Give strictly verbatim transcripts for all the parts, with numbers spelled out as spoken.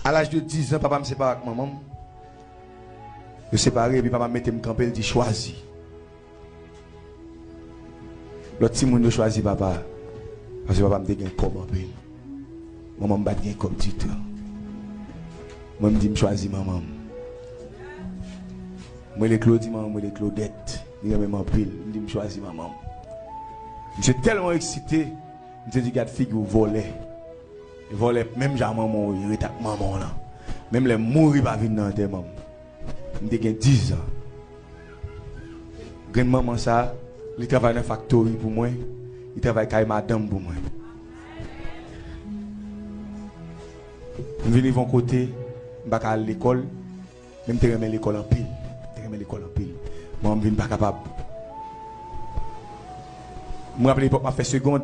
A laj de diz an, papa m separe ak manman m. Yo separe, epi papa m mete m kanpe, l di, "Chwazi." Lòt timoun yo chwazi papa, paske papa m te gen kòb anpil. Manman m pa t gen kòb ditou. Mwen, m di m chwazi manman m. M rele Claude, manman m rele Claudette. Li renmen m anpil. M di m chwazi manman m. Misye tèlman eksite, misye di, "Gad figi w, vòlè." Vòlè, menm jan manman w ye, ret ak manman w lan. Menm lè m mouri, pa vin nan antèman m. M te gen diz an. Grann manman sa, li travay nan faktori pou mwen, li travay kay madanm pou mwen. M vin rive yon kote, m pa ka al lekòl, men m te renmen lekòl anpil. M te renmen lekòl anpil. Manman m vin pa kapab. M raple epòk m ap fè segond,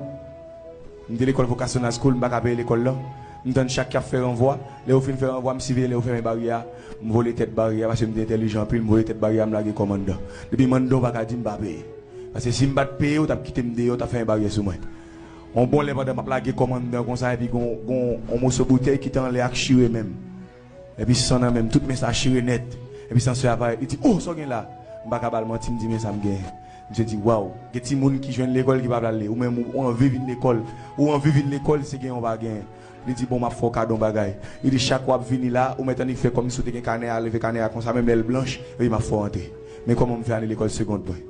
m te lekòl Vocational School, m pa ka peye lekòl lan. M tann chak y ap fè ranvwa. Lè yo fin fè ranvwa, m siveye lè yo fèmen baryè a. M vole tèt baryè a, paske m te entèlijan anpil, m vole tèt baryè a, m lage kòm anndan. Depi m anndan, ou pa ka di m pa peye. Paske si m pa t peye, ou t ap kite m deyò, ou t ap fèmen baryè sou mwen. On bon lè pandan m ap lage kòm anndan konsa, epi gon, gon, on moso boutèy ki te anlè ak chire men m. Epi san nan men m, tout men sa chire nèt. Epi san sè a parèt, li di, "O, sa w gen la?" M pa ka ba l manti, m di, "Men sa m genyen." Misye di, "Waw, gen timoun ki jwenn lekòl ki pa vle al li. Ou menm, ou anvi vin lekòl. Ou anvi vin lekòl, se genyen ou pa genyen." Li di, "Bon, m ap fè w kado yon bagay." Li di, "Chak w ap vini la, ou mèt annik fè kòmsi w te gen kanè a, leve kanè a konsa, menm lè l blanch, epi m ap fè w antre. Men kòman m fè ale lekòl segond mwen."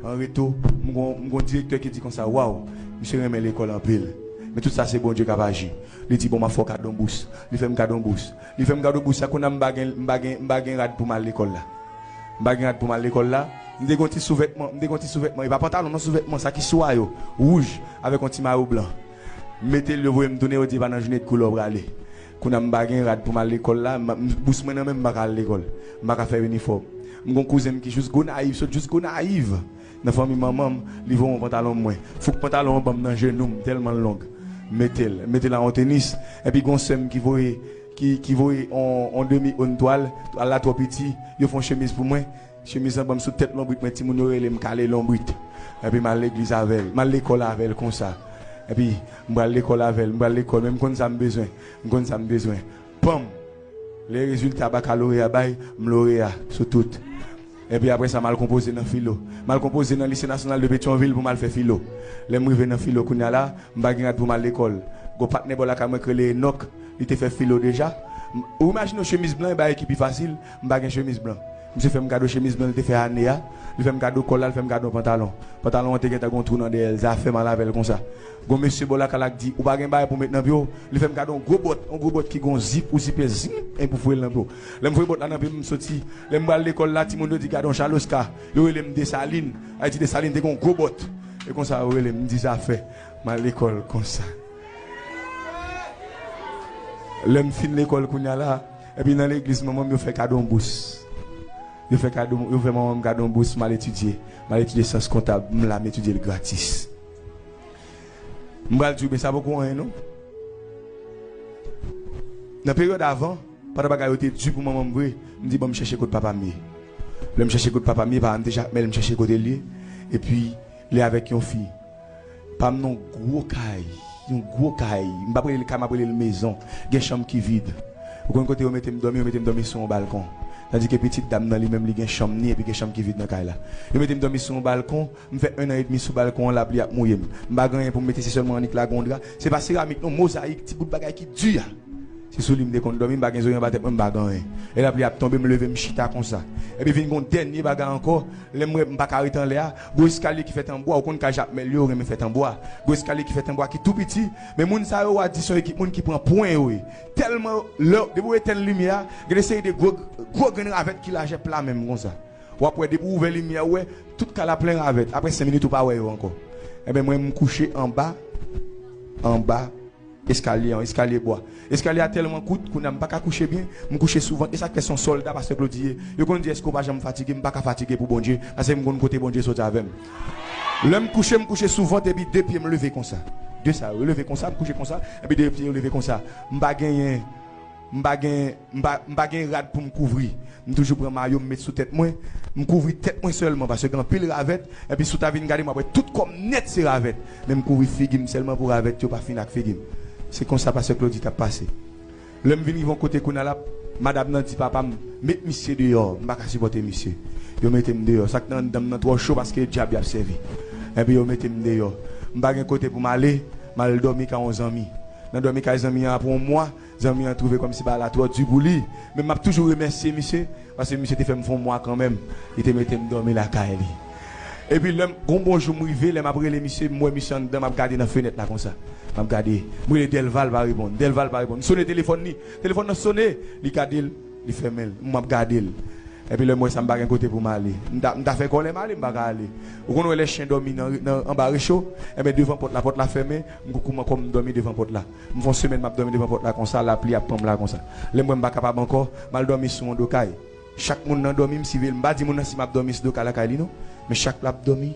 An retou, m gon, m gon direktè ki di konsa, "Waw, misye renmen lekòl anpil. Men tout sa se Bondye k ap aji." Li di, "Bon, m ap fè w kado yon bous." Li fè m kado yon bous. Li fè m kado bous sa, kounye a m pa gen, m pa gen, m pa gen rad pou m al lekòl la. M pa gen rad pou m al lekòl la. M te gen yon ti souvètman, m te gen yon ti souvètman, e pa pantalon non, souvètman sa ki swa yo, wouj, avèk yon ti mayo blan. M mete l, yo voye m tounen, yo di, "E pa nan jounen de koulè w prale." Kounye a m pa gen rad pou m al lekòl la, m, m, bous mwen nan men m, m pa ka al lekòl. M pa ka fè inifòm. M gon kouzen m ki jis Gonayiv, sot jis Gonayiv. Nan fanmi manman m, li voye yon pantalon mwen. Fouk pantalon an ban m nan jenou m, tèlman l long. M mete l, m mete l a yon tenis. Epi gon sè m ki voye, ki, ki voye on, on demi on twal, twal la twò piti, yo fè yon chemiz pou mwen. Chemiz lan ban m sou tèt lonbrit mwen, timoun yo rele m kale lonbrit. Epi m al legliz avè l, m al lekòl avè l konsa. Epi m pral lekòl avè l, m pral lekòl, men m konn sa m bezwen, m konn sa m bezwen. Panm! Lè rezilta bakaloreya bay, m loreya sou tout. Epi apre sa, m al konpoze nan filo. M al konpoze nan Lise Nasyonal de Petyonvil pou m al fè filo. Lè m rive nan filo kounye a la, m pa gen rad pou m al lekòl. Gon patnè bò lakay mwen k rele Enòk, li te fè filo deja. M, ou imajine w chemiz blan, e bagay ki pi fasil, m pa gen chemiz blan. Misye fè m kado chemiz blan, li te fè ane a. Li fè m kado kòl la, li fè m kado yon pantalon. Pantalon an te gentan gon twou nan dèyè l, zafè m al avè l konsa. Gon mesye bò lakay la k di, "Ou pa gen bagay pou w met nan pye w?" Li fè m kado yon gwo bòt, yon gwo bòt ki gon zip, ou zipe, zip, epi w foure l nan pye w. Lè m foure bòt la nan pye m, m soti. Lè m pral lekòl la, timoun yo di, "Gade yon Chaloska." Yo rele m Desalin. Ayiti Desalin te gon gwo bòt. E konsa yo rele m, m di, "Zafè." M al lekòl konsa. Lè m fin lekòl kounye a la, epi nan legliz manman m, yo fè kado yon bous. Yo fè kado, yo fè manman m kado yon bous, m al etidye. M al etidye syans kontab, m la, m etidye l gratis. M pral di w, men sa poko anyen, non. Nan peryòd avan, pandan bagay yo te di pou manman m vre, m di, "Ban m chèche kot papa m ye." Lè m chèche kot papa m ye, papa m te chak mè l, m chèche kote l ye. Epi, li avèk yon fi. Pa m nan yon gwo kay, yon gwo kay. M p ap rele l kay, m ap rele l mezon. Gen chanm ki vid. Ou konn kote yo mete m dòmi? Yo mete m dòmi sou yon balkon. Tandike pitit dam nan li menm, li gen chanm ni epi gen chanm ki vid nan kay la. Yo mete m dòmi sou yon balkon, m fè en an edmi sou balkon an, lapli ap mouye m. M pa gen anyen pou m mete, se sèlman annik lage yon dra. Se pa seramik non, mozayik, ti bout bagay ki di a. Se sou li m te konn dòmi, m pa gen zòrèy anba tèt mwen, m pa gen anyen. E lapli ap tonbe, m leve, m chita konsa. Epi vin gon dènye bagay ankò, lè m wè m pa ka ret anlè a, gon eskalye ki fèt an bwa, ou konn kay Jakmèl yo renmen fèt an bwa. Gon eskalye ki fèt an bwa ki tou piti, men moun sa yo, w a di se yon ekip moun ki pran pwen yo ye. Tèlman lè, depi w etenn limyè a, gen de seri de gwo, gwo grenn ravèt ki lajè pla menm konsa. W ap wè, depi w ouvè limyè, ou wè, tout kay la plen ravèt. Apre senk minit, ou pa wè yo ankò. Enben, mwen, m kouche anba, anba eskalye an, eskalye bwa. Eskalye a tèlman kout, kounye a m pa ka kouche byen, m kouche sou vant. E sa k fè se yon sòlda pastè Claudy ye. Yo konn di, "Èske w pa janm fatige?" M pa ka fatige pou Bondye, paske m konn kote Bondye soti avè m. Lè m kouche, m kouche sou vant, epi de pye m leve konsa. De sa yo leve konsa, m kouche konsa, epi de pye yo leve konsa. M pa genyen, m pa gen, m pa, m pa gen rad pou m kouvri. M toujou pran mayo m met sou tèt mwen. M kouvri tèt mwen sèlman, paske gen anpil ravèt. Epi si w ta vin gade m, w ap wè tout kò m nèt se ravèt. Men m kouvri figi m sèlman pou ravèt yo pa fin ak figi m. Se konsa pastè Claudy t ap pase. Lè m vin rive yon kote kounye a la, madanm nan di papa m, "Met misye deyò, m pa ka sipòte misye." Yo mete m deyò. Sa k nan anndan m nan twò cho paske dyab y ap sèvi. Epi yo mete m deyò. M pa gen kote pou m ale, m al dòmi kay yon zanmi. Nan dòmi kay zanmi an apre yon mwa, zanmi an twouve kòmsi bagay la twò di pou li. Men m ap toujou remèsye misye, paske misye te fè m fè yon mwa kanmenm. Li te mete m dòmi lakay li. Epi lè m, gon bon jou m rive, lè m ap rele misye, m wè misye anndan, m ap gade nan fenèt la konsa. M ap gade. M rele Dèlva, l pa reponn. Dèlva, l pa reponn. M sone telefòn li. Telefòn nan sone. Li gade l, li fèmen l. M ap gade l. Epi lè m wè sa, m pa gen kote pou m ale. M ta, m ta fè kòlè m ale, m pa ka ale. Ou konn wè lè chen dòmi nan, nan, anba recho? Enben, devan pòt la, pòt la fèmen. M koukou m ankò, m dòmi devan pòt la. M fè yon semèn m ap dòmi devan pòt la konsa, lapli ap pran m la konsa. Lè m wè m pa kapab ankò, m al dòmi sou yon do kay. Chak moun nan dòmi, m siveye l. M pa di moun nan si m ap dòmi sou do kay lakay li non. Men chak l ap dòmi,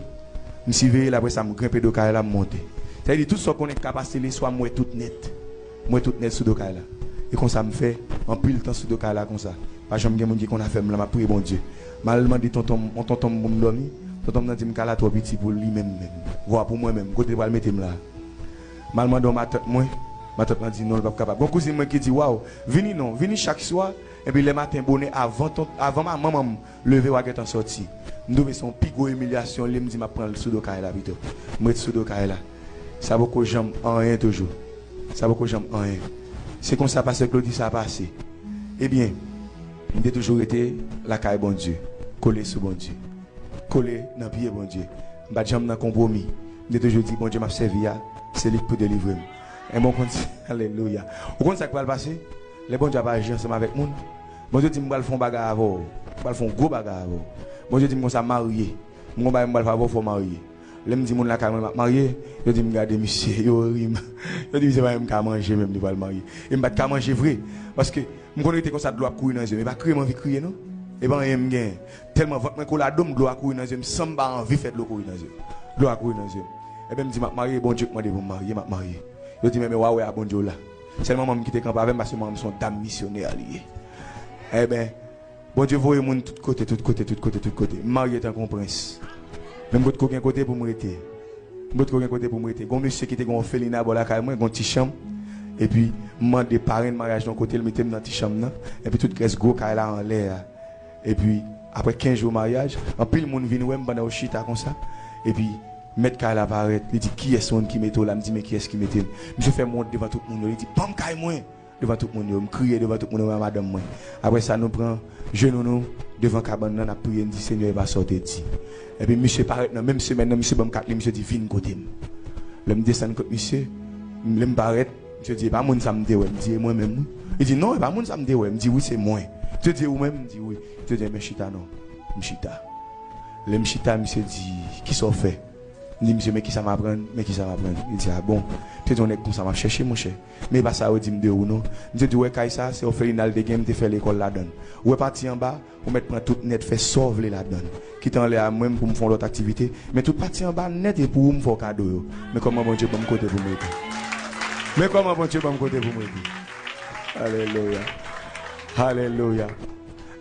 m siveye l, apre sa m grenpe do kay la, m monte. Sa vle di tout sa w konnen k ka pase leswa, m wè tout nèt. M wè tout nèt sou do kay la. E konsa m fè anpil tan sou do kay la konsa. Pa janm gen moun ki konn afè m lan, m ap priye Bondye. M al mande tonton m, yon tonton m pou m dòmi. Tonton m nan di m kay la twò piti pou li menm menm. Vwa pou mwen menm, kote l pral mete m la. M al mande yon matant mwen, matant lan di non, l p ap kapab. Gon kouzin mwen ki di, "Waw, vini non, vini chak swa, epi lè maten bonè, avan ton, avan ma-, manman m leve, w a gentan sòti." M twouve se yon pi gwo imilyasyon li, m di m ap pran l sou do kay la pito. M ret sou do kay la. Sa poko janm anyen toujou. Sa poko janm anyen. Se konsa pastè Claudy sa pase. Ebyen, m te toujou rete lakay Bondye, kole sou Bondye, kole nan pye Bondye. M pa t janm nan konpwomi. M te toujou di, Bondye m ap sèvi a, se li k pou delivre m. Enben, w konn, alelouya. Ou konn sa k pral pase? Lè Bondye ap aji ansanm avèk moun, Bondye di, "M pral fè yon bagay avè w. M pral fè yon gwo bagay avè w." Bondye di m konsa, "Marye. M gon bagay m pral fè avè w, fò w marye." Lè m di moun lakay mwen m ap marye, yo di m, "Gade misye," yo ri m. Yo di, "Misye pa menm ka manje menm, li pral marye." E m pa t ka manje vre. Paske m konn rete konsa, dlo ap kouri nan zye m. E pa kriye m anvi kriye non. E pa anyen m genyen. Tèlman vant mwen kole a do m, dlo a kouri nan zye m, san m pa anvi fè dlo kouri nan zye m. Dlo a kouri nan zye m. Ebyen, m di, "M ap marye, Bondye k mande pou m marye, m ap marye." Yo di, "Men, men, w a wè a Bondye w la." Sèl manman m ki te kanpe avè m, paske manman m se yon dam misyonè li ye. Ebyen, Bondye voye moun tout kote, tout kote, tout kote, tout kote. M marye tankou yon prens. Men m potko gen kote pou m rete. M potko gen kote pou m rete. Gon mesye ki te gen yon òfelina bò lakay mwen, gon ti chanm. Epi, m mande parenn maryaj nan kote l mete m nan ti chanm nan. Epi, tout rès gwo kay la anlè a. Epi, apre kenz jou maryaj, anpil moun vin wè m pandan yo chita konsa. Epi, mèt kay la parèt, li di, "Kiyès moun ki mete w la?" M di, "Men kiyès ki mete m?" Misye fè m wont devan tout moun yo, li di, "Ban m kay mwen!" Devan tout moun yo, m kriye devan tout moun yo, mwen ak madanm mwen. Apre sa, nou pran jenou nou devan kabann nan, n ap priye, n di, "Senyè, e pa sa w te di." Epi misye parèt nan menm semèn nan, misye ban m kat li, misye di, "Vin kote m." Lè m desann kot misye, m, lè m parèt, misye di, "E pa moun sa m te wè." M di, "E mwen menm, wi." Li di, "Non, e pa moun sa m te wè." M di, "Wi, se mwen." Misye di, "E ou menm?" M di, "Wi." Misye di, "Enben chita non." M chita. Lè m chita, misye di, "Kisa w fè?" M di, "Misye, men kisa m aprann, men kisa m aprann." Li di, "A bon?" Misye di, "Yon nèg konsa m ap chèche, monchè. Men e pa sa yo di m de ou non." Misye di, "Ou wè kay sa, se òfelina l te gen, m te fè lekòl ladan l. Ou wè pati anba, ou mèt pran tout nèt, fè sa w vle ladan l. Kite anlè a mwen pou m fè yon lòt aktivite. Men tout pati anba nèt e pou ou m fè w kado yo." Men kòman Bondye ban m kote pou m rete. Men kòman Bondye ban m kote pou m rete. Alelouya. Alelouya.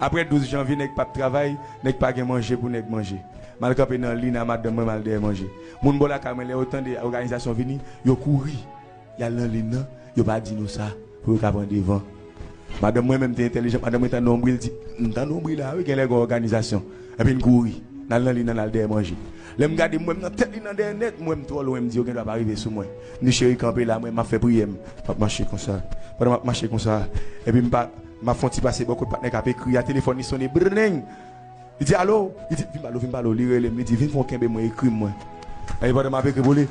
Apre douz janvye, nèg p ap travay, nèg pa gen manje pou nèg manje. M al kanpe nan lin a madanm mwen, m al dèyè manje. Moun bò lakay mwen, lè yo tande òganizasyon vini, yo kouri. Y al nan lin nan, yo pa di nou sa, pou yo ka pran devan. Madanm mwen menm te entèlijan, madanm mwen tande yon bri, l di, "M tande yon bri la, wi, genlè gen òganizasyon." Epi n kouri, n al nan lin nan, n al dèyè manje. Lè m gade, m wè m nan tèt lin nan dèyè nèt, m wè m twò lwen, m di, "Yo gendwa pa rive sou mwen." M di, "Cheri, kanpe la, mwen, m ap fè priyè m." M ap mache konsa. Pandan m ap mache konsa, epi m pa, m ap fè yon ti pase bò kot patnè k ap ekri a, telefòn li sonnen, brrreng! Li di, "Alo?" Li di, "Vin pale w, vin pale w." Li rele m, li di, "Vin fè w kenbe mwen, ekri m mwen." Epi pandan m ap ekri pou li.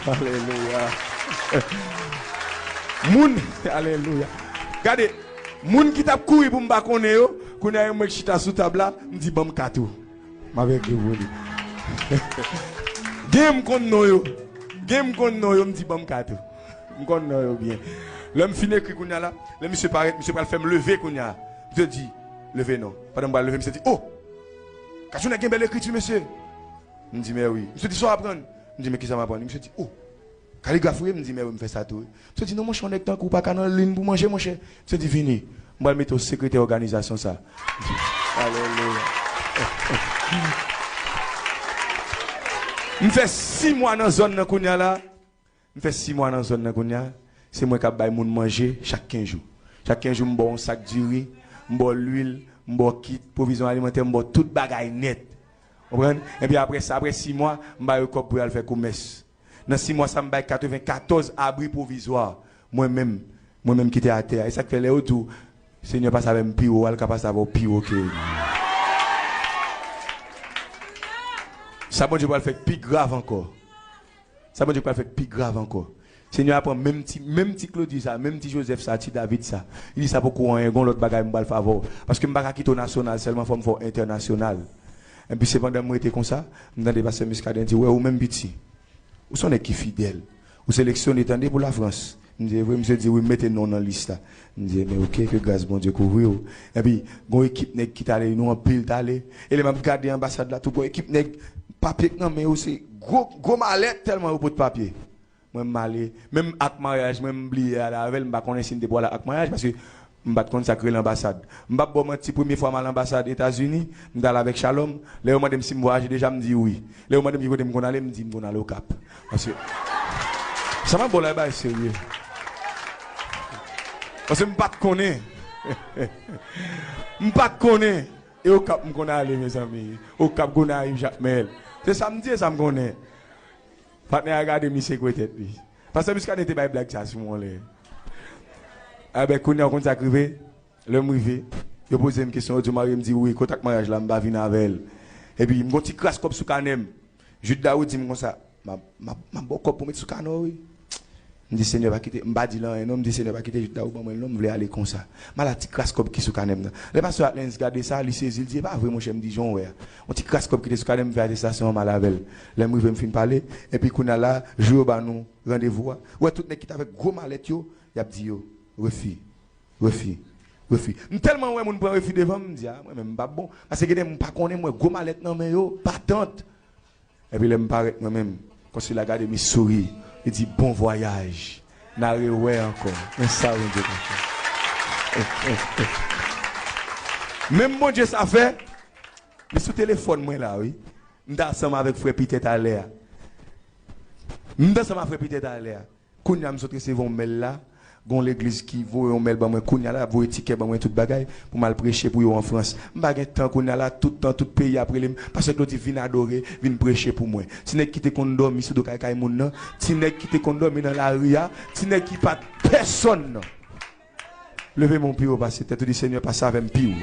Alelouya. Moun, alelouya. Gade, moun ki t ap kouri pou m pa konnen yo, kounye a yo mwen k chita sou tab la, m di, "Ban m kat ou." M ap ekri pou li. Gen m konn non yo. Gen m konn non yo, m di, "Ban m kat ou." M konn non yo byen. Lè m fin ekri kounye a la, lè misye parèt, misye pral fè m leve kounye a. Misye di, "Leve non." Pandan m pral leve, misye di, "O! Kachou nèg gen bèl ekriti, mesye." M di, "Mè wi." Misye di, "Sa w aprann?" M di, "Men kisa m aprann?" Misye di, "O! Kaligraf wi?" M di, "Mè wi, m fè sa tou wi." Misye di, "Non, monchè, yon nèg tankou w pa ka nan lin pou manje, monchè." Misye di, "Vini, m pral mete w sekretè òganizasyon sa." M di, alelouya. M fè sis mwa nan zòn nan kounye a la. M fè sis mwa nan zòn nan kounye a. Se mwen k ap bay moun manje chak kenz jou. Chak kenz jou, m ba w yon sak diri, m ba w lwil, m ba w kit pwovizyon alimantè, m ba w tout bagay nèt. Konprann? Epi apre sa, apre sis mwa, m ba yo kòb pou y al fè komès. Nan sis mwa sa, m bay katrevenkatòz abri pwovizwa. Mwen menm, mwen menm ki te atè a. E sa k fè lè yo di w, Senyè pase avè m pi wo, al ka pase avè w pi wo ke li. Sa Bondye pral fè k pi grav ankò. Sa Bondye pral fè k pi grav ankò. Senyè a pran menm ti, menm ti Claudy sa, menm ti Joseph sa, ti David sa. Li di sa poko anyen, gon lòt bagay m pral fè avè w. Paske m pa ka kite w nasyonal sèlman, fò m fè w entènasyonal. Epi se pandan m rete konsa, m tande pastè Muscadin di, wè ou menm piti. Ou se yon nèg ki fidèl. Ou seleksyone tande pou Lafrans. M di, e vre, misye di, wi, m mete non w nan lis la. M di, ebyen, oke, ke gras Bondye kouvri w. Epi, gon ekip nèg ki t ale, nou anpil t ale. E lè m ap gade anbasad la, tou gon ekip nèg, papye k nan men yo, se gwo, gwo malèt tèlman yo pot papye. Mwen, m ale, menm ak maryaj, mwen, m bliye ale avè l, m pa konnen si m te pwale ak maryaj, paske m pa t konn sa k rele anbasad. M p ap ba w manti, premye fwa m al anbasad Etazini, m t al avèk Shalom. Lè yo mande m si m vwayaje deja, m di wi. Lè yo mande m ki kote m konn ale, m di m konn ale Okap. Paske, sa m ap ba w la, e bagay serye. Paske m pa t konnen. M pa t konnen. E Okap m konn ale, mezanmi. Okap, Gonayiv, Jakmèl. Se sa m di, e sa m konnen. Patnè a gade misye kwe tèt li. Pastè Muscadin te bay blag sa sou mwen lè. Abè, kounye a, w konn sa k rive? Lè m rive, yo poze m kesyon, yo di w marye, m di wi, kote ak maryaj la, m pa vin avè l. Epi, m gon ti kras kòb sou kanè m. Jude Daou di m konsa, m ap, m ap, m ap ba w kòb pou w met sou kanè w, wi. M di, Senyè, pa kite, m pa di l anyen, non, m di, Senyè, pa kite Jude Daou ban mwen l, non, m vle ale konsa. M al ak ti kras kòb ki sou kanè m nan. Lè pastè Atlenis gade sa, li sezi, li di, e pa vre, monchè, m di, jan w wè a. Yon ti kras kòb ki te sou kanè m, m fè atestasyon an, m al avè l. Lè m rive, m fin pale, epi kounye a la, jou yo ba nou randevou a. Ou wè tout nèg ki t avèk gwo malèt yo, y ap di yo, refi, refi, refi. M tèlman wè moun pran refi devan m, m di, a, mwen menm m p ap bon. Paske gen de moun m pa konnen, m wè gwo malèt nan men yo, patant. Epi lè m parèt mwen menm, konsèy la gade m, li souri, li di, bon vwayaj, n a rewè ankò. Men sa Bondye ka fè. Menm Bondye sa fè, li sou telefòn mwen la, wi. M t ansanm avèk frè Pitè talè a. M t ansanm ak frè Pitè talè a. Kounye a m sot resevwa yon mèl la, gon legliz ki voye yon mèl ban mwen kounye a la, y ap voye tikè ban mwen, tout bagay, pou m al preche pou yo an Frans. M pa gen tan kounye a la, tout tan, tout peyi ap rele m, pastè Claudy, vin adore, vin preche pou mwen. Ti nèg ki te konn dòmi sou do kay kay moun nan, ti nèg ki te konn dòmi nan lari a, ti nèg ki pa t pèsonn nan. Leve men w pi wo pase tèt ou, di, Senyè, pase avè m pi wo.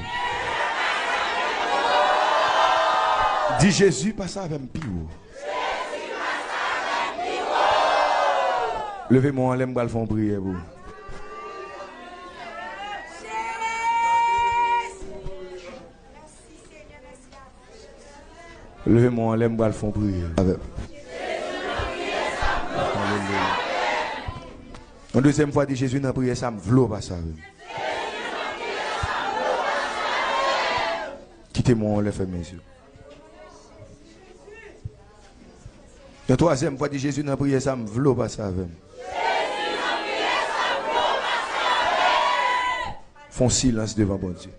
Di, Jezi, pase avè m pi wo. Leve men w anlè, m pral fè yon priyè pou ou. Leve men w anlè, m pral fè yon priyè avè m. Alelouya. Yon dezyèm fwa, di, Jezi, nan priyè sa, m vle w pase avè m. Kite men w anlè, fèmen zye w. Yon twazyèm fwa, di, Jezi, nan priyè sa, m vle w pase avè m. Fè yon silans devan Bondye.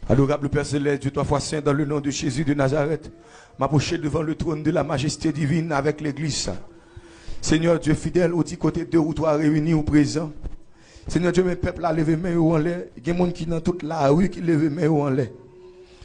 Adorable Père Céleste, Dieu trois fois saint, dans le nom de Jésus de Nazareth, m'approcher devant le trône de la majesté divine avec l'église. Senyè Dye fidèl, ou di kote de ou twa reyini, ou prezan. Senyè Dye, men pèp la leve men yo anlè. Gen moun ki nan tout lari ki leve men yo anlè.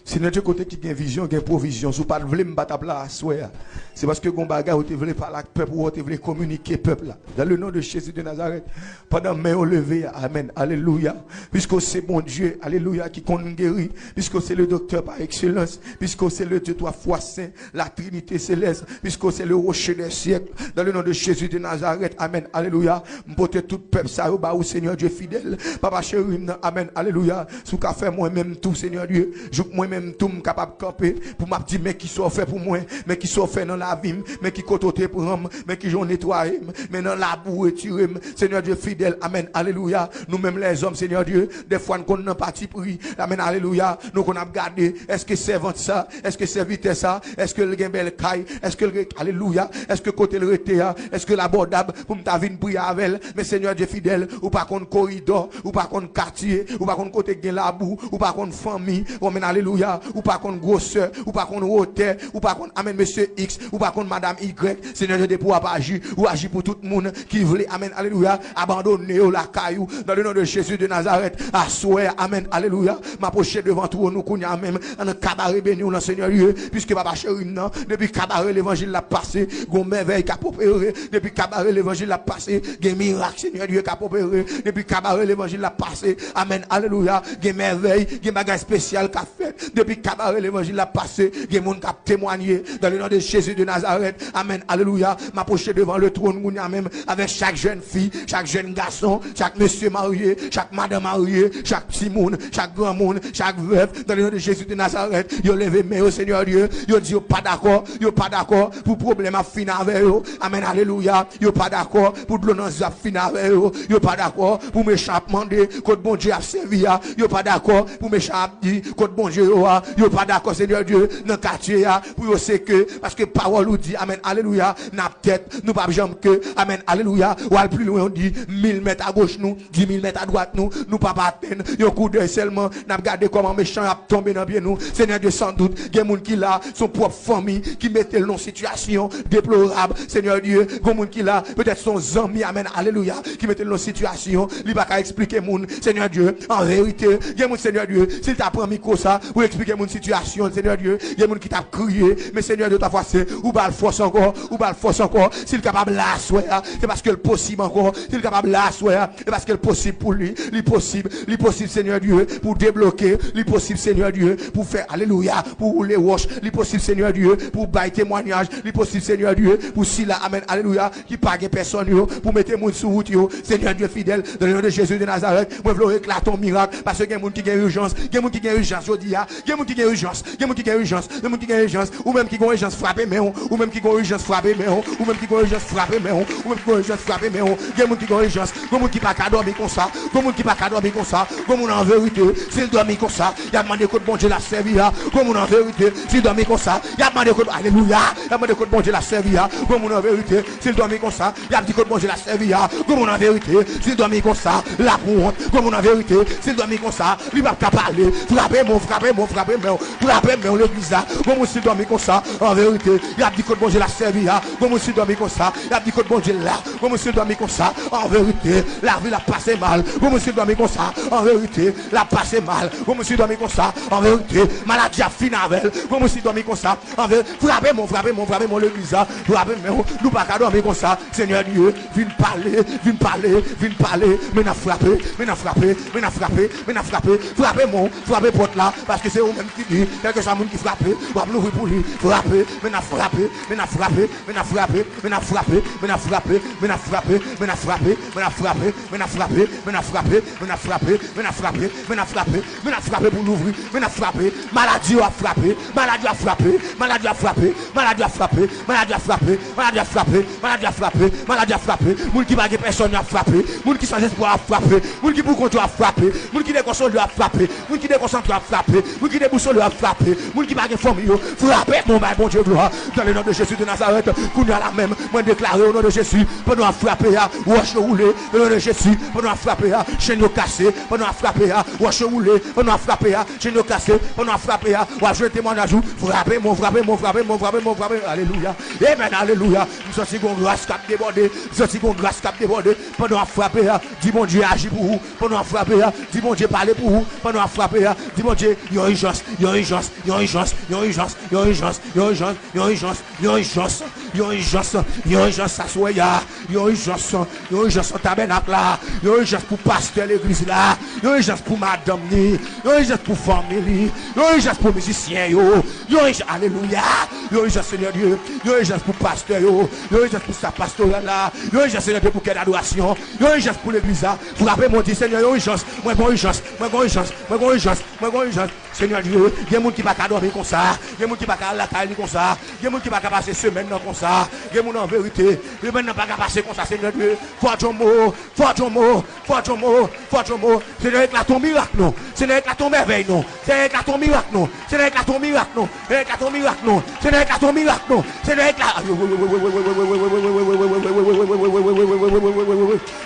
Senyè Dye, kote ki gen vizyon, gen pwovizyon. Si w pa t vle, m pa t ap la aswè a. Se paske gon bagay ou te vle pale ak pèp ou, ou te vle kominike pèp la. Dans le nom de Jésus de Nazareth, pandan men yo leve a, amèn, alelouya. Piske w se Bondye, alelouya, ki konn geri. Piske w se le doktè pa ekselans. Piske w se le Dye twa fwa sen, la Trinite selès. Piske w se le rocher des siècles. Dans le nom de Jésus de Nazareth, amèn, alelouya. M pote tout pèp sa yo ba ou, Senyè Dye fidèl. Papa cheri m nan, amèn, alelouya. Si w ka fè mwen menm tou, Senyè Dye, jouk mwen menm tou m kapab kanpe pou m ap di, men kisa w fè pou mwen, men kisa w fè nan lavi m, men ki kote w te pran m, men kijan w netwaye m, men nan labou w retire m. Senyè Dye fidèl, amèn, alelouya. Nou menm lèzòm, Senyè Dye, dèfwa n konn nan patipri, amèn, alelouya. Nou konn ap gade, èske sèvant sa, èske sèvitè sa, èske l gen bèl kay, èske l gen, alelouya, èske kote l rete a, èske l abòdab pou m ta vin priye avè l? Men Senyè Dye fidèl, ou pa konn koridò, ou pa konn katye, ou pa konn kote k gen labou, ou pa konn fanmi, ou amèn, alelouya. Alelouya. Ou pa konn gwosè, ou pa konn wotè, ou pa konn, amèn, mesye X, ou pa konn madanm Y. Senyè Dye, depi w ap aji, ou aji pou tout moun ki vle, amèn, alelouya, abandone yo lakay ou. Dans le nom de Jésus de Nazareth, aswè, amèn, alelouya, m apwoche devan twòn ou kounye a menm, nan kabare beni w lan, Senyè Dye, piske papa cheri m nan, depi kabare levanjil la pase, gon mèvèy k ap opere, depi kabare levanjil la pase, gen mirak, Senyè Dye, k ap opere, depi kabare levanjil la pase, amèn, alelouya, gen mèvèy, gen bagay espesyal k ap fèt. Depi kabare levanjil la pase, gen moun k ap temwanye. Dans le nom de Jésus de Nazareth. Amèn. Alelouya. M apwoche devan le twòn kounye a menm avèk chak jèn fi, chak jèn gason, chak mesye marye, chak madanm marye, chak timoun, chak granmoun, chak vèv. Dans le nom de Jésus de Nazareth. Yo leve men yo, Senyè Dye. Yo di yo pa dakò, yo pa dakò pou pwoblèm ap fin avè yo. Amèn. Alelouya. Yo pa dakò pou dlo nan zye ap fin avè yo. Yo pa dakò pou mechan ap mande kot Bondye ap sèvi a. Yo pa dakò pou mechan ap di kot Bondye yo a. Yo pa dakò, Senyè Dye, nan katye a, pou yo se ke, paske pawòl ou di, amèn, alelouya, n ap tèt, nou p ap janm ke, amèn, alelouya. Ou al pi lwen, ou di, mil mèt agoch nou, dis mil mèt adwat nou, nou p ap atenn, yon koudèy sèlman, n ap gade kòman mechan ap tonbe nan pye nou. Senyè Dye, sandout, gen moun ki la, se yon pwòp fanmi ki mete l nan sitiyasyon deplorab. Senyè Dye, gen moun ki la, petèt se yon zanmi, amèn, alelouya, ki mete l nan sitiyasyon, li pa ka eksplike moun. Senyè Dye, an verite, gen moun, Senyè Dye, si l ta pran mikwo sa pou eksplike moun sitiyasyon l, Senyè Dye, gen moun ki t ap kriye, men Senyè Dye, twa fwa sen, ou ba l fòs ankò, ou ba l fòs ankò. Si l kapab la aswè a, se paske l posib ankò. Si l kapab la aswè a, se paske l posib pou li. Li posib, li posib, Senyè Dye, pou debloke. Li posib, Senyè Dye, pou fè, alelouya, pou woule wòch. Li posib, Senyè Dye, pou bay temwanyaj. Li posib, Senyè Dye, pou sila, amèn, alelouya, ki pa gen pèsòn yo, pou mete moun sou wout yo. Senyè Dye fidèl, dans le nom de Jésus de Nazareth, mwen vle w eklate yon mirak, paske gen moun ki gen ijans, gen moun ki gen ijans jodi a, gen moun ki gen ijans, gen moun ki gen ijans, gen moun ki gen ijans, ou menm ki gen ijans frape men w, ou menm ki gen ijans frape men w, ou menm ki gen ijans frape men w, ou menm ki gen ijans frape men w, gen moun ki gen ijans, gen moun ki pa ka dòmi konsa, gen moun ki pa ka dòmi konsa, gen moun an verite, si l dòmi konsa, y ap mande kot Bondye l ap sèvi a, gen moun an verite, si l dòmi konsa, y ap mande kot, alelouya, y ap mande kot Bondye l ap sèvi a, gen moun an verite, si l dòmi konsa, y ap di kot Bondye l ap sèvi a. Gen moun an verite, si l dòmi konsa, l ap wont. Gen moun an verite, si l dòmi konsa, li p ap ka pale. Frape men w, frape men w, frape men w, frape men w, legliz la. Gen moun si l dòmi konsa, an verite, y ap di kot Bondye l ap sèvi a. Gen moun si l dòmi konsa, y ap di kot Bondye l la. Gen moun si l dòmi konsa, an verite, lavi l ap pase mal. Gen moun si l dòmi konsa, an verite, l ap pase mal. Gen moun si l dòmi konsa, an verite, maladi ap fin avè l. Gen moun si l dòmi konsa, Anfen, frape men w, frape men w, frape men w, legliz la, frape men w. Nou pa ka dòmi konsa. Senyè Dye, vin pale, vin pale, vin pale. Men n ap frape, men n ap frape, men n ap frape, men n ap frape. Frape men w, frape pòt la, paske se ou menm ki di, kèlkeswa moun ki frape, w ap louvri pou li. Frape, men n ap frape, men n ap frape, men n ap frape, men n ap frape, men n ap frape, men n ap frape, men n ap frape, men n ap frape, men n ap frape, men n ap frape, men n ap frape, men n ap frape, men n ap frape, men n ap frape, men n ap frape pou louvri, men n ap frape. Maladi yo ap frape, maladi yo ap frape, maladi yo ap frape, maladi yo ap frape, maladi yo ap frape, maladi yo ap frape, maladi yo ap frape, maladi yo ap frape. Moun ki pa gen pèsòn yo ap frape, moun ki san espwa ap frape, moun ki pou kont yo ap frape, moun ki dekonsole yo ap frape, moun ki dekonsantre yo ap frape, moun ki debousole yo ap frape, moun ki pa gen fanmi yo, frape, men w bay Bondye glwa. Dans le nom de Jésus de Nazareth, kounye a la menm, mwen deklare o non de Jezi, pandan w ap frape a, wòch yo woule, o non de Jezi, pandan w ap frape a, chèn yo kase, pandan w ap frape a, wòch yo woule, pandan w ap frape a, chèn yo kase, pandan w ap frape a, w ap jwenn temwanyaj ou, frape men w, frape men w, frape men w, frape men w, frape men w, alelouya, amen, alelouya, m santi gon gras k ap debòde, m santi gon gras k ap debòde, pandan w ap frape a, di Bondye aji pou ou, pandan w ap frape a, di Bondye pale pou ou, pandan w ap frape a, di Bondye, yon ijans, yon ijans, yon ijans, yon ijans, yon ijans, yon ijans, yon ijans, yon ijans, yon ijans, yon ijans aswè a, yon ijans, yon ijans nan tabènak la, yon ijans pou pastè legliz la, yon ijans pou madanm li, yon ijans pou fanmi li, yon ijans pou mizisyen yo, yon ijans, alelouya, yon ijans Senyè Dye, yon ijans pou pastè yo, yon ijans pou staf pastoral la, yon ijans Senyè Dye pou kè dadorasyon, yon ijans pou legliz la, frape men w di Senyè yon ijans, mwen gon ijans, mwen gon ijans, mwen gon ijans, mwen gon ijans. Senyè Dye, gen moun ki pa ka dòmi konsa, gen moun ki pa ka al lakay li konsa, gen moun ki pa ka pase semèn nan konsa, gen moun an verite, semèn nan pa ka pase konsa, Senyè Dye, fòt yon mo, fòt yon mo, fòt yon mo, fòt yon mo, Senyè eklate yon mirak non, Senyè eklate yon mèvèy non, Senyè eklate yon mirak non, Senyè eklate yon mirak non, Senyè eklate yon mirak non, Senyè eklate yon mirak non, Senyè eklate,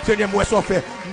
Senyè m wè sa w fè, m